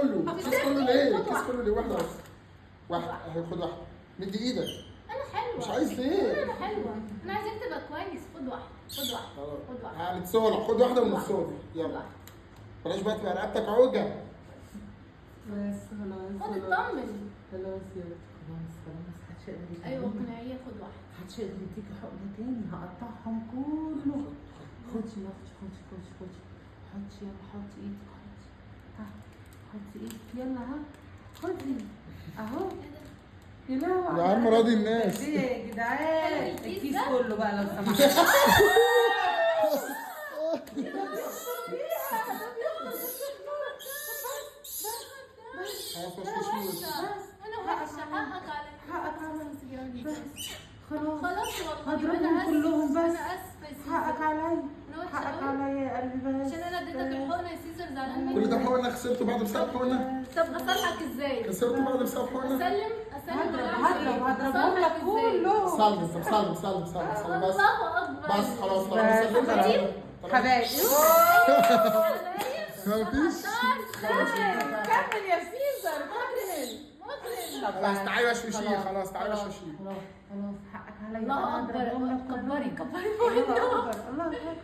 كله، الكيس كله ليه؟ خد الكيس واحدة. كله ليه؟ واحدة بس. واحدة اهي، خد واحدة. مد ايدك. انا حلوة. مش عايز ليه؟ انا حلوة، انا عايزاك تبقى كويس. خد واحدة، خد واحدة، خد واحدة. هنتصالح، خد واحدة ونتصالح. خد يلا واحدة. بلاش بقى تبقى رقبتك عوجه. بس خلاص. خد، خلاص. اطمن. خلاص يا بنت، خلاص خلاص، محدش يقدر يكلمني. ايوه اقنعيه، خد واحدة. محدش يقدر يديكي حقنة تاني، هقطعهم كله. خدي يا اختي، خدي خدي خدي، حطي يلا، حطي ايدك، حطي، ها، حطي ايدك يلا، ها، خدي اهو. يا لهوي. يا عم راضي الناس. ايه يا جدعان؟ الكيس الكيس ده؟ كله بقى لو سمحت. خلاص انا مش وحشة، انا وحشة، حقك عليا. حقك عليا. بس خلاص. خلاص والله. هضربهم أنا آسفة. كلهم بس. انا اسفه يا سيزر. حقك عليا. انا وحشة حقك قوي. عليا يا قلبي بس. عشان انا اديتك الحقنة يا سيزر، زعلان مني. كل ده حقنه خسرته بعد بسبب حقنه. طب اصالحك ازاي؟ خسرته بعد بسبب حقنه. اسلم، اسلم هضرب ولا أعمل هضرب إيه؟ هضربهم لك أصالحك إزاي؟ كلهم. سلم، طب سلم سلم سلم سلم بس. الله اكبر. بس خلاص، طالما بس. سلمت أنا. حبايبي. مفيش. كمل يا سيزر، كمل. مجرم. خلاص تعالي وشوشيه، خلاص تعالي وشوشيه. خلاص خلاص، حقك عليا. الله أنا اكبر. هضربهم لك كلهم. كبري كبري. الله اكبر، الله اكبر.